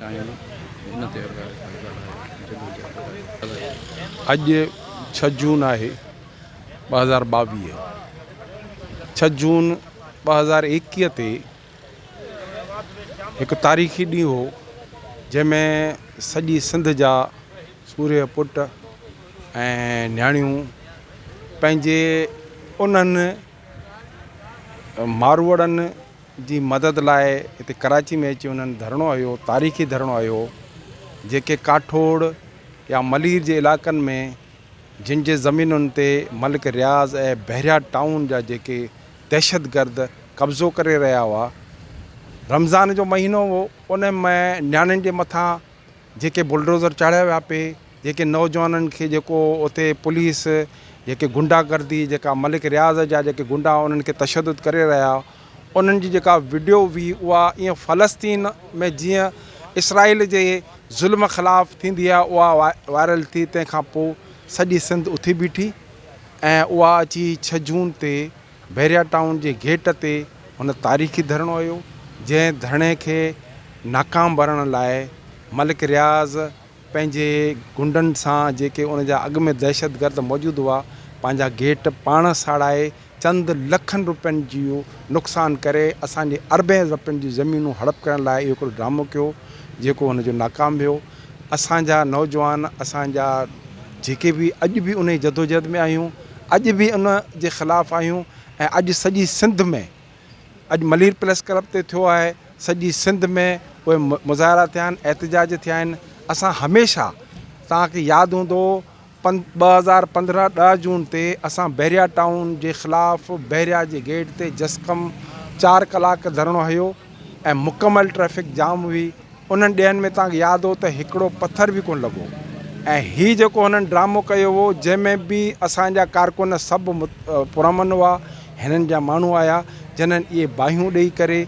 چاهيون ان تي ڳالهايو. اڄ ڇهه جون آهي 2022 ڇهه جون 2021 تي هڪ تاريخي ڏينهن هو جنهن ۾ سڄي سنڌ جا سورهيه پٽ ۽ نياڻيون پنهنجي انهن ماروئڙن جي مدد لاء هتي ڪراچي ۾ اچي انهن ڌرڻو هنيو، تاريخي ڌرڻو هنيو، جيڪي ڪاٺوڙ يا ملير جي علائقن ۾ جن جي زمينن تي ملڪ رياض ۽ بحريا ٽائون جا جيڪي دهشتگرد قبضو ڪري رهيا هئا، رمضان جو مهينو هو ان ۾ نياڻين جي مٿان جيڪي بلڊوزر چاڙهيا ويا پي جيڪي نوجوانن کي جيڪو اتي پوليس جيڪي گنڊا گردي جيڪا ملڪ رياض جا جيڪي گنڊا انهن کي تشدد ڪري رهيا انهن جي جيڪا وڊيو هئي اها ائين فلسطين ۾ جيئن اسرائيل جي ظلم خلاف ٿيندي آهي اها وائرل ٿي تنهن کان پوء سڄي سنڌ اٿي بيٺي ۽ اها اچي ڇهه جون تي بحريا ٽائون جي گيٽ تي هن تاريخي ڌرڻو هنيو، جنهن ڌرڻي کي ناڪام بڻائڻ لاء ملڪ رياض پنهنجي غنڊن سان جيڪي ان جا اڳ ۾ دهشتگرد موجود هئا، پنهنجا گيٽ پاڻ ساڙائي چند لکن روپين جو نقصان ڪري اسان جي اربين رپين جون زمينون هڙپ ڪرڻ لاء اهو هڪڙو ڊرامو ڪيو، جيڪو هن جو ناڪام ويو. اسان جا نوجوان اسان جا جيڪي به اڄ به انهي جدوجهد ۾ آهيون اڄ به ان جي خلاف آهيون ۽ اڄ سڄي سنڌ ۾ اڄ ملير پريس ڪلب تي ٿيو آهي سڄي سنڌ ۾ اهي مظاهرا ٿيا آهن احتجاج ٿيا آهن اسان هميشه توهان کي ياد هوندو 2015 ڏهه جون تي اسان بحريا ٽائون جي خلاف بحريا جي گيٽ تي جسقم چار ڪلاڪ ڌرڻو هنيو ۽ مڪمل ٽريفڪ جام هئي انهن ڏينهن ۾ توهان کي ياد هو ته هڪڙو پٿر به ڪونه لڳو ۽ هي جيڪو هنن ڊرامو ڪيو هو جنهن ۾ به اسان جا ڪارڪن سڀ پرامن هئا هنن جا ماڻهو آيا جنھن اهي باهيون ڏئي ڪري